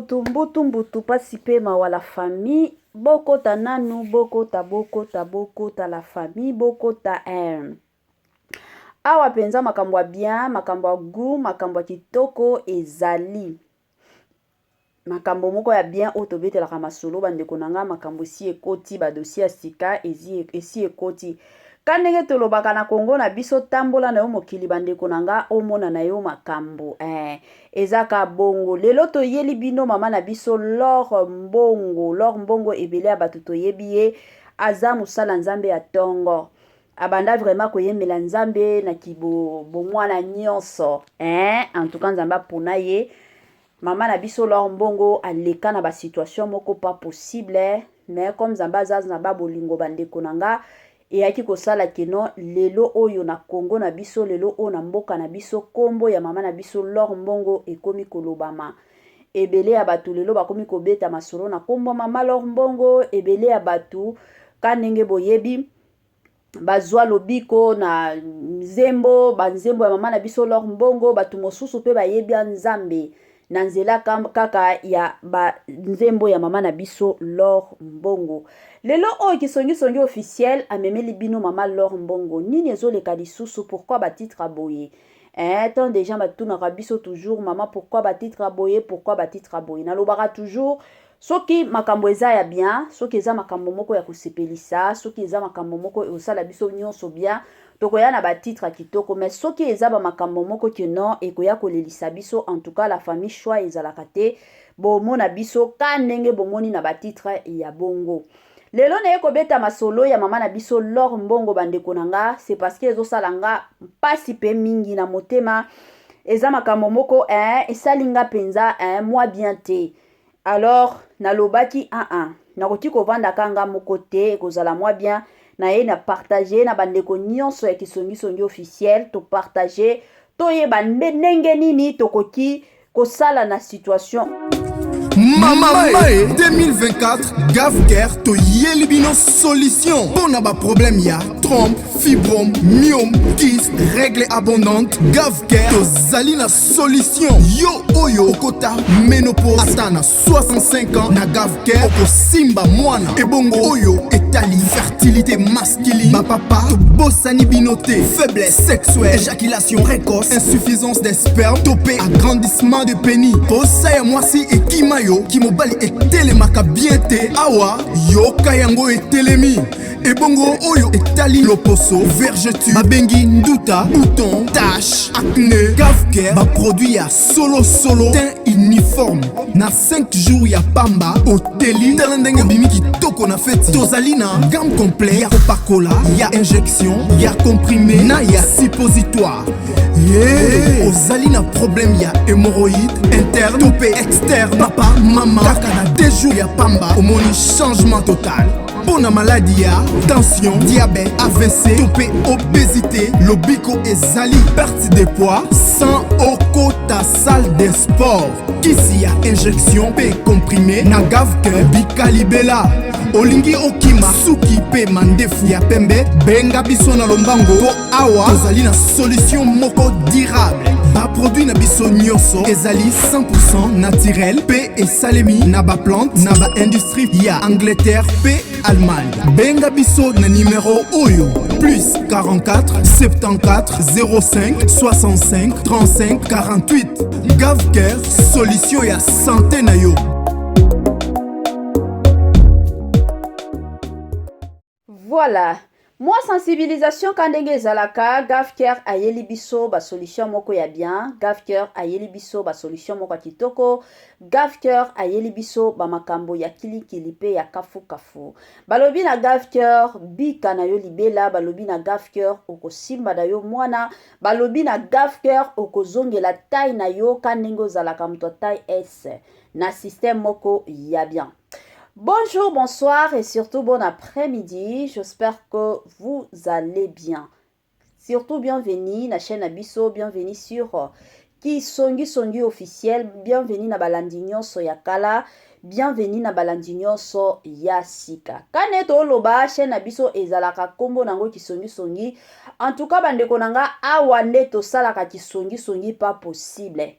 mbutu mbutu mbutu pasi pe mawa la famille bokota nanu bokota bokota bokota la famille bokota eh. Awa penza makambo ya bien makambo ya gout makambo ya kitoko ezali makambo moko ya bien oyo tobetelaka masolo bandeko na nga makambo esi ekoti ba dossier ya sika esi ekoti ka ndenge tolobaka na Congo na biso tambola na yo mokili bandeko na nga omona na yo makambo eh, eza ka bongo lelo toyeli bino mama na biso Lor Mbongo. Lor Mbongo ebele ya bato toyebi ye aza mosala Nzambe ya tongo abanda vraiment koyembela Nzambe na kibo bomwana nyonso eh, en tout cas Nzambe apona ye mama na biso Lor Mbongo aleka na ba situation moko pas possible mais comme Nzambe aza Nzambe bolingo bandeko na nga eyaki kosala keno lelo oyo na Congo na biso lelo oyo na mboka na biso kombo ya mama na biso Lor Mbongo ekomi kolobama ebele ya bato lelo bakomi kobeta masolo na kombo mama Lor Mbongo ebele ya bato ka ndenge boyebi bazwa lobiko na nzembo banzembo ya mama na biso Lor Mbongo bato mosusu mpe bayebi ya Nzambe na nzela kaka ya banzembo ya mama na biso Lor Mbongo. Lelo oyo kisongisongi officiel amemeli bino mama Lor Mbongo. Nini ezoleka lisusu? Pourquoi ba titre boye? Eh, tant de gens batunaka biso toujours mama pourquoi ba titre boye, pourquoi ba titre boye? Nalobaka toujours soki makambo eza ya bien, soki eza makambo moko ya kosepelisa, soki eza makambo moko ekosala biso nyonso bien, tokoya na ba titre kitoko. Mais soki eza ba makambo moko que non ekoya kolelisa biso, en tout cas la famille choix ezalaka te, bomona biso ka ndenge bomoni na ba titre ya bongo. Lelo naye kobeta masolo ya mama na biso Lor Mbongo bandeko na nga, c'est parce que ezosala nga mpasi pe mingi na motema, eza makambo moko eh, esali nga penza eh, moi bien te. Alors nalobaki ah ah, nakoki kovanda ka nga moko te, ekozala moi bien naye na partager na bandeko nyonso ya kisongisongi officiel, to partager toyeba ndenge nini tokoki kosala na situation. Mama Mae 2024 Gavcare toyeli bino solution mpo na baproblème ya trompe, fibrome, myome, kyste, règle abondante. Gavcare tozali na solution. Yo oyo okota ménopause ata na 65 ans, na Gavcare okosimba mwana. Ebongo oyo etali fertilité masculine, bapapa tobosani bino te. Faiblesse sexuelle, éjaculation précoce, insuffisance des sperme to pe agrandissement de pénis, posa ya mwasi ekima yo, kimobali etelemaka bien te, awa yoka yango etelemi. Ebongo oyo etali loposo, vergeture babengi nduta, bouton, tache, acné, Gavcare baproduit ya solo solo, teint uniforme na 5 jours ya pamba oteli, tala ndenge obimi kitoko na feti. Tozali na gamme complet ya kopakola, ya injection, ya comprimé na ya suppositoire. Yeah. Ozali na problème ya hémorroïde interne to pe externe, papa mama, kaka na 2 jours ya pamba omoni changement total. Mpo na maladi ya tension, diabète, AVC to pe obésité, lobiko ezali perte de poids sans okota salle de sport. Kisi ya injection pe comprimé na Gavcare bikalibela. Olingi okima suki pe mandefu ya pembe, benga biso na lombango po awa tozali na solution moko durable. Ba produit na biso nyonso ezali 100% naturel pe esalemi na ba plante na ba industrie ya Angleterre pe Allemagne. Benga biso na numero oyo plus 44 74 05 65 35 48. Gavcare, solution ya santé na yo. Voilà. Mwa sensibilisation ka ndenge ezalaka, Gavcare ayeli biso ba solution moko ya bien, Gavcare ayeli biso ba solution moko ya kitoko, Gavcare ayeli biso ba makambo ya kilikili pe ya kafu kafu. Balobi na Gavcare bika na yo libela, balobi na Gavcare okosimba na yo mwana, balobi na Gavcare okozongela taille na yo ka ndenge ozalaka moto ya taille S na système moko ya bien. Bonjour, bonsoir et surtout bon après-midi. J'espère que vous allez bien. Surtout bienvenue na chaîne Abiso, bienvenue sur Kisongi Songi officiel, bienvenue na balandi nyonso ya kala, bienvenue na balandi nyonso ya sika. Kane toloba chaîne Abiso ezalaka kombo nango Kisongi Songi. En tout cas bandeko nanga awa nde tosalaka Kisongi Songi pas possible.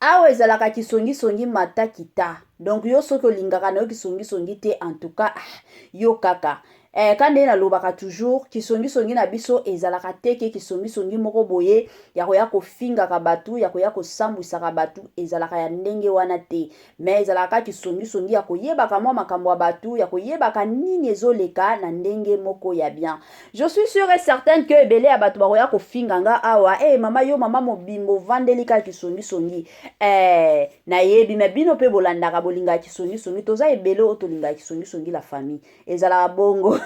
Awa ezalaka kisongisongi mata kita. Donc yo soki olingaka na yo kisongisongi te en tout cas ah, yo kaka. Eh, ka nde nalobaka toujours kisongisongi na biso ezalaka te ke kisongisongi moko boye ya koya kofingaka bato ya koya kosambwisaka bato ezalaka ya ndenge wana te mais ezalaka kisongisongi ya koyebaka mwa makambo ya bato ya koyebaka nini ezoleka na ndenge moko ya bien. Je suis sûre et certaine que ebele ya bato bakoya kofinga nga awa eh mama yo mama mobimba ovandeli kaka kisongisongi eh, nayebi me bino mpe bolandaka bolingaka kisongisongi toza ebele oyo tolingaka kisongisongi la famille ezalaka bongo.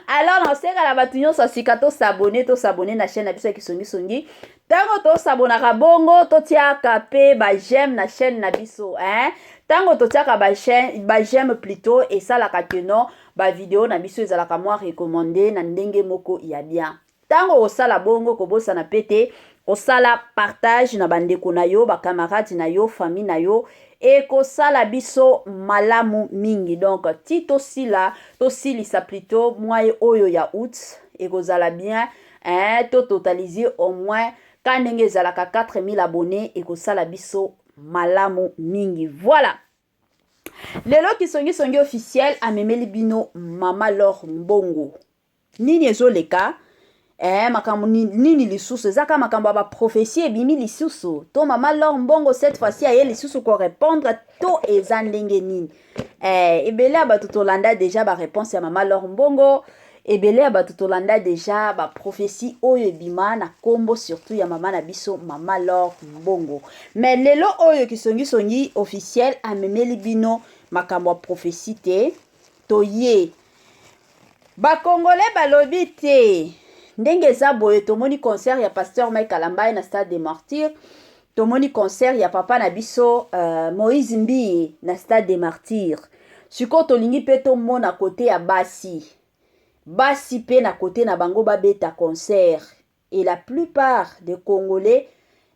Alors nasenga na bato nyonso ya sika tosabone tosabone na chaîne na biso ya kisongisongi. Ntango tosabonaka bongo totiaka mpe ba j'aime na chaîne na biso hein? Ntango totiaka ba j'aime plutôt esalaka que non ba video na biso ezalaka mwa recommandé na ndenge moko ya bien. Ntango osala bongo kobosana pe te kosala partage na bandeko na yo, ba camarades na yo, famille na yo, ekosala biso malamu mingi. Donc ti tosila tosilisa plutôt mois oyo ya août ekozala bien hein, to totaliser au moins ka ndenge ezalaka 4000 abonnés ekosala biso malamu mingi. Voilà. Lelo kisongisongi officiel amemeli bino Mama L'or Mbongo. Nini ezoleka? Eh, makambo nini lisusu? Eza kaka makambo ya ba prophétie ebimi lisusu. To Mama L'or Mbongo cette fois-ci aye lisusu ko répondre to eza ndenge nini? Eh, ebele ya bato tolanda déjà ba réponse ya Mama L'or Mbongo. Ebele ya bato tolanda déjà ba prophétie oyo ebima na kombo surtout ya mama na biso Mama L'or Mbongo. Mais lelo oyo kisongisongi officiel amemeli bino makambo ya prophétie te. Toye ba Congolais balobi te ndenge eza boye tomoni concert ya pasteur Mike Kalambay na stade des Martyrs, tomoni concert ya papa na biso Moïse Mbiye na stade des Martyrs. Sikoyo tolingi mpe tomona kote ya basi, basi mpe na kote na bango babeta concert. Et la plupart des Congolais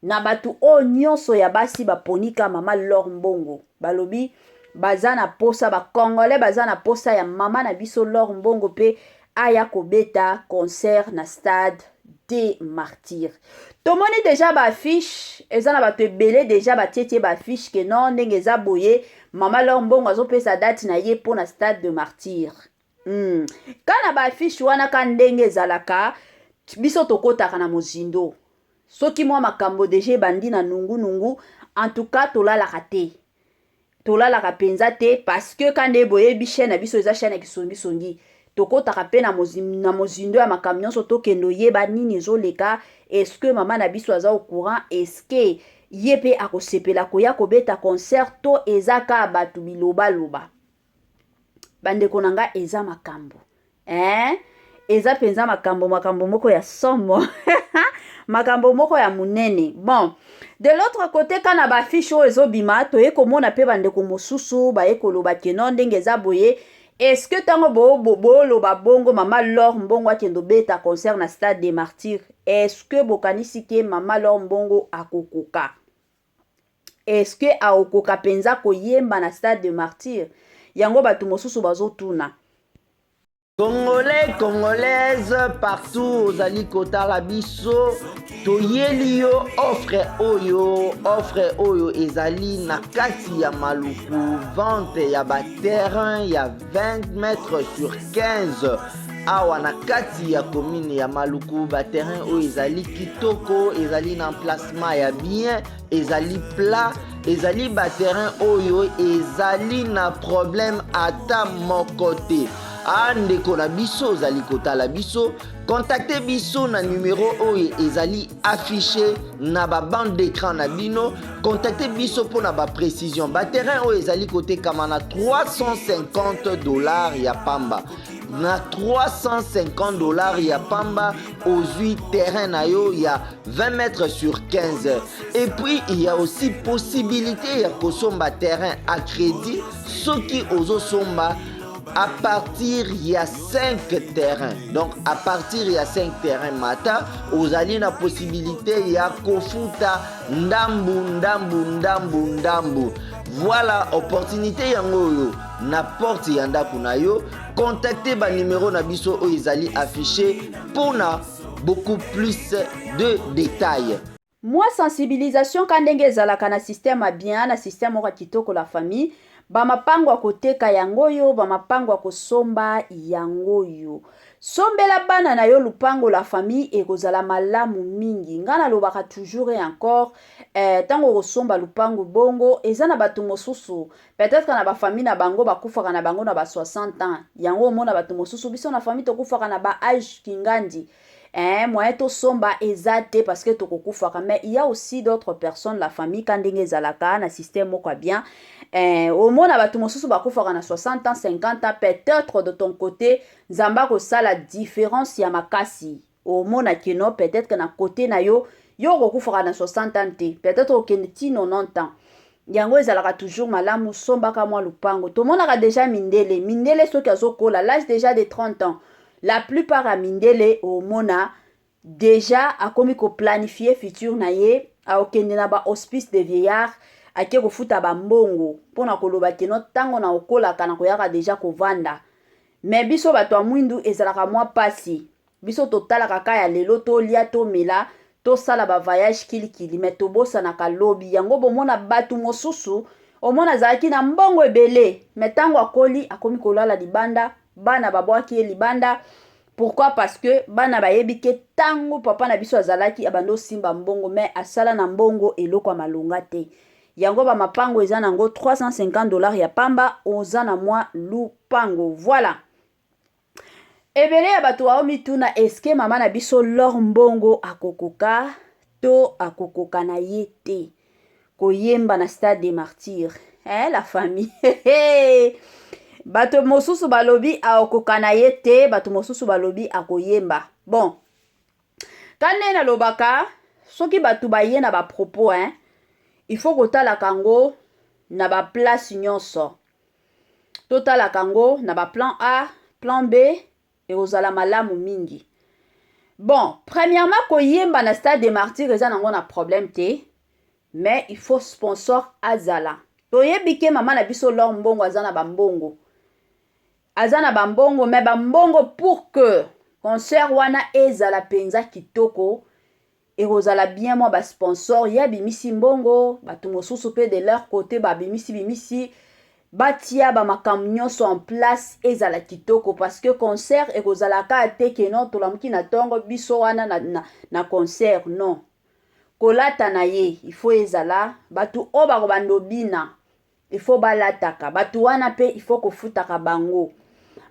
na bato oyo nyonso ya basi baponika Mama L'or Mbongo balobi baza na posa, ba Congolais baza na posa ya mama na biso L'or Mbongo mpe aya kobeta concert na stade des Martyrs. Tomoni deja ba affiche eza na bato ebele deja batietie ba affiche ke non ndenge eza boye Mama L'or Mbongo azopesa date na ye mpo na stade de Martyrs. Ka na ba affiche wana ka ndenge ezalaka biso tokotaka na mozindo soki mwa makambo deja ebandi na nungu nungu en tout cas tolalaka te, tolalaka mpenza te parce que ka nde boyebi chaîne na biso eza chaîne ya kisongisongi, tokotaka mpe na mozindo ya makambo nyonso, tokende oyeba nini ezoleka. Est-ce que mama na biso aza au courant? Est-ce que ye mpe akosepela koya kobeta concert to eza kaka bato bilobaloba? Bandeko na nga, eza makambo eh? Eza mpenza makambo, makambo moko ya somo, makambo moko ya monene. Bon, de l'autre côté ka na ba affiche oyo ezobima, toye komona mpe bandeko mosusu baye koloba ke non ndenge eza boye, est-ce que ntango booloba bongo Mama L'or Mbongo akende obeta concert na stade des Martyrs, est-ce que bokanisi ke Mama L'or Mbongo akokoka? Est-ce que akokoka mpenza koyemba na stade de Martyrs? Yango bato mosusu bazotuna. Congolais, Congolaise, partout ozali kotala biso, toyeli yo offre oyo. Offre oyo ezali na kati ya Maluku, vente ya ba terrain ya 20 mètres sur 15 awa na kati ya commune ya Maluku. Ba terrain oyo ezali kitoko, ezali na emplacement ya bien, ezali plat, ezali ba terrain oyo ezali na problème ata moko te. A ndeko na biso ozali kotala biso, contacte biso na numero oyo ezali affiché na ba bande d'écran na bino. Contacte biso mpona ba précision. Ba terrain oyo ezali kotekama na 350 $ ya pamba. Na 350 $ ya pamba ozwi terrain na yo ya 20 mètres sur 15. Et puis il y a aussi possibilité ya kosomba terrain à crédit soki ozosomba à partir ya 5 terrains. Donc à partir ya 5 terrains mata ozali na possibilité ya kofuta ndambu ndambu ndambu ndambu. Voilà opportunité yango oyo na porte ya ndako na yo. Contacte ba numéro na biso oyo ezali affiché mpona beaucoup plus de détails. Mwa sensibilisation ka ndenge ezalaka na système ya bien, na système moko ya kitoko la famille. Ba mapango ya koteka yango oyo, ba mapango ya kosomba yango oyo. Sombela bana na yo lupango la famille, ekozala malamu mingi. Nga nalobaka toujours et encore, ntango okosomba lupango bongo, eza na bato mosusu peut-être na ba famille na bango bakufaka na bango na ba 60 ans. Yango omona bato mosusu, biso na famille tokufaka na ba âge kingandi. Moyen tosomba eza te parce que tokokufaka. Mais il y a aussi d'autres personnes, la famille, ka ndenge ezalaka na système moko ya bien, omona bato mosusu bakufaka na 60 ans, 50 ans. Peut-être de ton côté Nzambe akosala différence ya makasi, omona que non, peut-être que na côté na yo, yo okokufaka na 60 ans te, peut-être okende ti 90 ans. Yango ezalaka toujours malamu, sombaka mwa lupango. Tomonaka déjà mindele, mindele soki azokola, l'âge déjà de 30 ans, la plupart ya mindele omona déjà akomi koplanifier futur na ye, akokende na bahospice de vieillard, ake kofuta bambongo mpona koloba que non, ntango na okolaka na koyaka déjà kovanda. Mais biso bato ya mwindu ezalaka mwa pasi. Biso totalaka ka ya lelo, tolia, tomela, tosala bavoyage kilikili, mais tobosanaka lobi. Yango bomona bato mosusu, omona azalaki na mbongo ebele, mais ntango akoli, akomi kolala libanda, bana babwaki ye libanda. Pourquoi? Parce que bana bayebi que ntango papa na biso azalaki, abandi osimba mbongo, mais asala na mbongo eloko ya malonga te. Yango bamapango eza nango 350 $ ya pamba, oza na mwa lupango. Voilà, ebele ya bato baomituna: eske mama na biso L'Or Mbongo akokoka to akokoka na ye te koyemba na Stade de Martyr? La famille, bato mosusu balobi akokoka na ye te, bato mosusu balobi akoyemba. Bon, ka nde nalobaka, soki bato baye na bapropos, hein, il faut kotalaka yango na baplace nyonso. Totalaka yango na baplan A, plan B, ekozala malamu mingi. Bon, premièrement, koyemba na Stade de Martyr eza nango na problème te, mais il faut sponsor azala. Toyebi que mama na biso L'Or Mbongo aza na bambongo, aza na bambongo, mais bambongo pour que concert wana ezala mpenza kitoko, ekozala bien mwa basponsor. Ye abimisi mbongo, bato mosusu mpe de leur côté babimisi bimisi, batia bamakambo nyonso en place, ezala kitoko, parce que concert ekozala kaka te que non, tolamuki na ntongo, biso wana na concert. Non, kolata na ye, il faut ezala bato oyo bakobanda obina, il faut balataka bato wana mpe il faut kofutaka bango.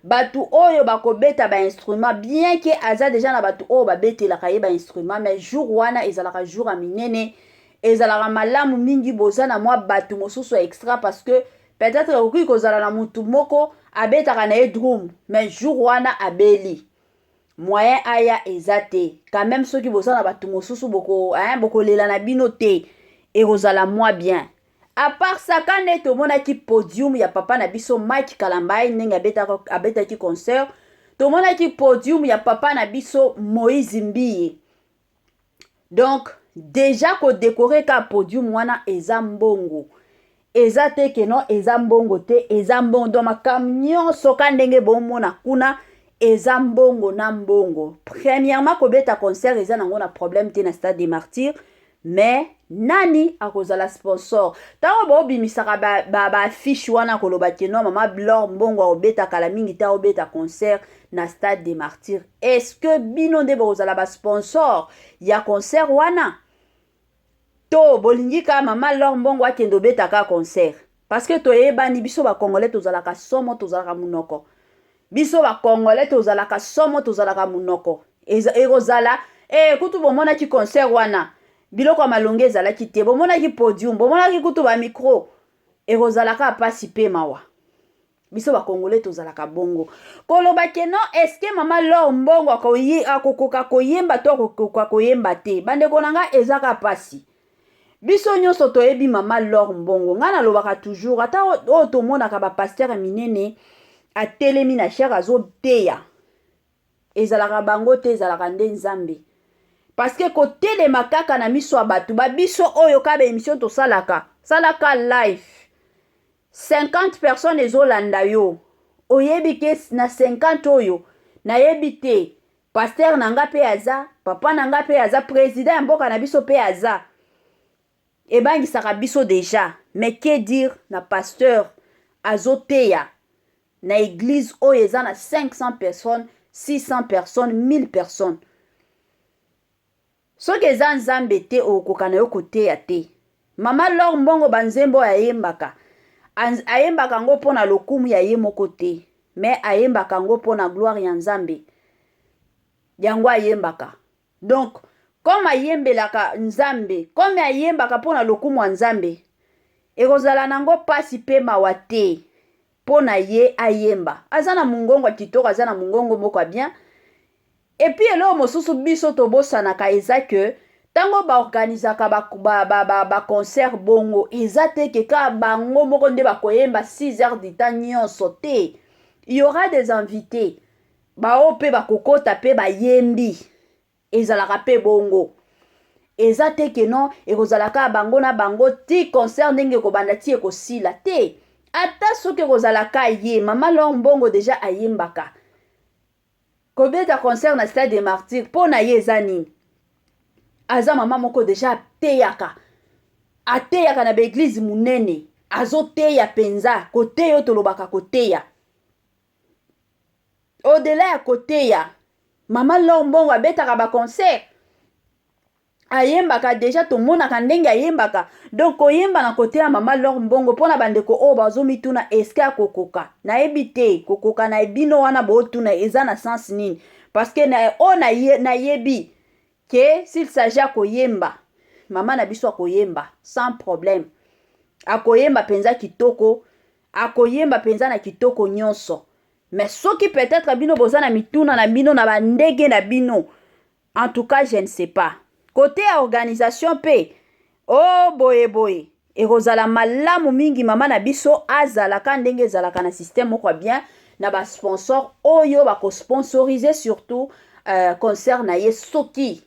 Bato oyo bakobeta bainstrument, bien que aza déjà na bato oyo babetelaka ye bainstrument, mais jour wana ezalaka jour ya minene, ezalaka malamu mingi boza na mwa bato mosusu ya extra, parce que peut-être okoki kozala na motu moko abetaka na ye drum, mais jour wana abeli, moyen aya eza te. Quand même, soki boza na bato mosusu, bokolela boko na bino te, ekozala mwa bien. À part ça, ka nde tomonaki podium ya papa na biso Mike Kalambai, ndenge abetaki concert, tomonaki podium ya papa na biso Moïse Mbiye. Donc déjà kodécorer ka podium wana eza mbongo. Eza te que non, eza mbongo te, eza mbongo. Donc makambo nyonso ka ndenge bomona kuna eza mbongo na mbongo. Premièrement, kobeta concert eza nango na problème te na Stade de Martyr, mais nani akozala sponsor? Ntango bobimisaka baaffiche ba wana, koloba que non, mama L'Or Mbongo akobeta kala mingi te, akobeta concert na Stade de Martyr, est ce que bino nde bokozala basponsor ya concert wana, to bolingi kaka mama L'Or Mbongo akende obetaka concert? Parce que toyebani, biso bacongolais tozalaka somo, tozalaka monoko. Biso bacongolais tozalaka somo, tozalaka monoko. Ekozala kutu bomonaki concert wana, biloko ya malonge ezalaki te, bomonaki podium, bomonaki kutu bamicro, ekozalaka mpasi mpe mawa. Biso bacongolais tozalaka bongo. Koloba que non, eske mama L'Or Mbongo akokoka koyemba to akokoka koyemba te, bandeko na nga, ezaka mpasi. Biso nyonso toyebi mama L'Or Mbongo. Ngai nalobaka toujours, ata oyo tomonaka bapasteur ya minene atelemi na chaire azoteya, ezalaka bango te, ezalaka nde Nzambe, parce que kotelema kaka na miso ya bato babiso oyo, kaka baémission tosalaka, salaka live, 50 personnes ezolanda yo, oyebi que na 50 oyo nayebi te. Pasteur na nga mpe aza, papa na nga mpe aza, president ya mboka na biso mpe aza. Ebangisaka biso dejà, mais que dire na pasteur azoteya na eglise oyo eza na 500 personnes, 600 personnes, 1000 personnes. Soki eza Nzambe te okokoka na yo koteya te. Mama L'or Mbongo ba nzembo oyo ayembaka ayembaka yango mpo na lokumu ya ye moko te mais ayembaka yango mpo na gloire ya Nzambe yango ayembaka donc comme ayembelaka Nzambe comme ayembaka mpo na lokumu ya Nzambe ekozala nango pasi mpe mawa te mpo na ye ayemba aza na mongongo ya kitoko aza na mongongo moko ya bien. Et puis eloko mosusu biso tobosanaka eza que tango ba organisaka ba, ba, ba, ba, ba concert bongo eza te ke kaka bango moko nde bakoyemba 6 heures du temps nyonso te. Il y aura des invités baoyo mpe bakokota mpe bayembi, ezalaka mpe bongo. Eza te ke non ekozala kaka bango na bango ti concert ndenge ekobanda ti ekosila te. Ata soki ekozala ka ye mama L'or Mbongo deja ayembaka. Kobeta concert na stade de martyr po na ye eza nini? Aza mama moko deja ateyaka, ateyaka na ba eglise munene, azoteya penza, koteya oyo tolobaka koteya. Au delà ya koteya, mama L'or Mbongo abetaka ba concert. Ayembaka deja tomonaka ndenge ayembaka donc koyemba na kote ya mama Lor Mbongo mpona bandeko oyo bazomituna eske akokoka nayebi te kokoka na bino wana bootuna eza na sens nini parce que na oyo nayebi ke s'il s'agit ya koyemba mama na biso akoyemba sans problème akoyemba mpenza kitoko akoyemba mpenza na kitoko nyonso mais soki peut-être bino boza na mituna na bino na bandege na bino. En tout cas je ne sais pas. Cote ya organisation pe oh boye boye ekozala malamu mingi mama na biso azala ka ndenge ezalaka na système moko ya bien na ba sponsor oyo bako sponsoriser surtout concert na ye soki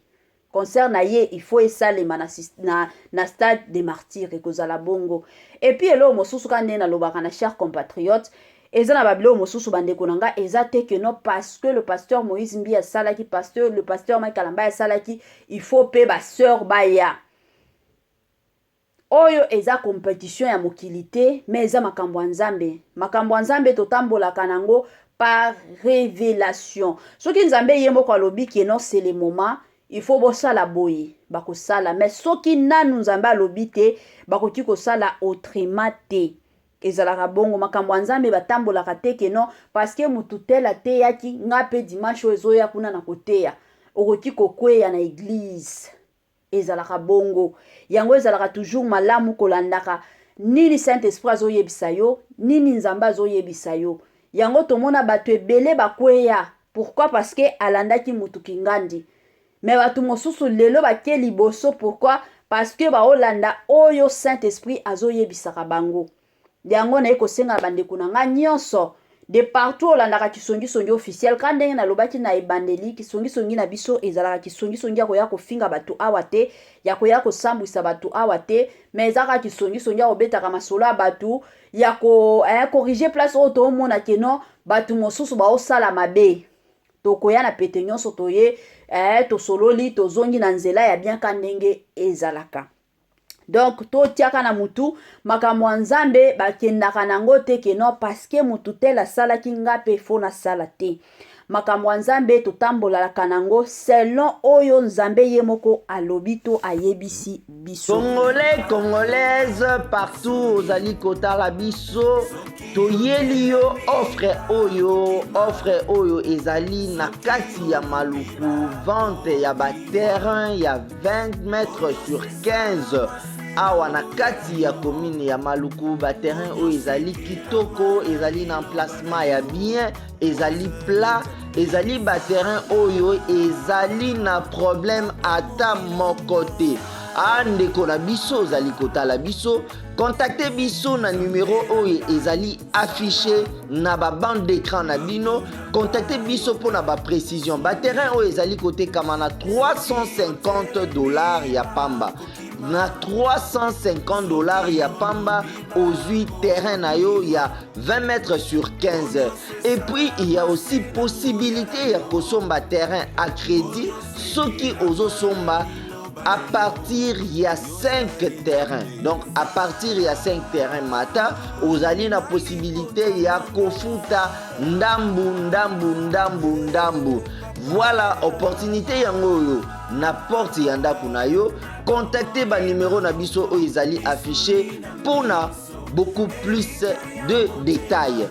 concert na ye il faut esalema na, na, na stade des martyrs ekozala bongo. Et puis eloko mosusu ka ndenge nalobaka na chers compatriotes Eza na ba biloko mosusu ba ndeko na nga eza te que non parce que le pasteur Moïse Mbiye asalaki pasteur le pasteur Mike Kalambay asalaki il faut pe ba sœur baya. Oyo eza competition ya mokili te mais eza makambo ya Nzambe. Makambo ya Nzambe totambolaka nango par revelation. Soki Nzambe ye moko alobi que non c'est le moment il faut bosala boye bakosala mais soki nanu Nzambe alobi te bakoki kosala autrement te. Ezalaka bongo makambo ya nzambe batambolaka te que non parce que mutu tel ateyaki nga pe dimanche oyo ezoya kuna na koteya okoki kokweya na eglise ezalaka bongo yango ezalaka toujours malamu kolandaka nini saint esprit azoyebisa yo nini nzambe azoyebisa yo yango tomona bato ebele bakweya pourquoi parce que alandaki mutu kingandi mais bato mosusu lelo bake liboso pourquoi parce que baolanda oyo saint esprit azoyebisaka bango yango naye kosenga na bandeko na nga nyonso de partout olandaka kisongisongi officiel ka ndenge nalobaki na ebandeli kisongisongi na biso ezalaka kisongisongi ya koya kofinga bato awa te ya koya kosambwisa bato awa te mais ezalaka kisongisongi ya kobetaka masolo ya bato ya ko corriger place oyo toomona ke non bato mosusu baosala mabe tokoya na pete nyonso toye tosololi tozongi na nzela ya bien ka ndenge ezalaka donc totiaka na mutu makambo ya nzambe bakendaka nango te ke non parce que mutu tel asalaki nga pe fo nasala te makambo ya nzambe totambolaka nango selon oyo nzambe ye moko alobi to ayebisi biso. Congolais, Congolaise, partout ozali kotala biso, toyeli yo offre oyo, offre oyo ezali na kati ya Maluku, vente ya ba terrain ya 20 mètres sur 15 awa na kati ya commune ya Maluku. Ba terrain oyo ezali kitoko, ezali na emplacement ya bien, ezali plat, ezali ba terrain oyo ezali na problème ata moko te. A ndeko na biso ozali kotala biso, contacte biso na numero oyo ezali affiché na ba bande d'écran na bino. Contacte biso mpo na ba précision. Ba terrain oyo ezali kotekama na 350 dollars ya pamba. Na 350 dollars ya pamba, ozwi terrain na yo ya 20 mètres sur 15. Et puis il y a aussi possibilité ya kosomba terrain à crédit soki ozosomba à partir ya 5 terrain. Donc à partir ya 5 terrain mata, ozali na possibilité ya kofuta ndambu ndambu ndambu ndambu. Voilà opportunité yango oyo na porte ya ndako na yo. Contacte banimero na biso oyo ezali affiché mpona beaucoup plus de détails.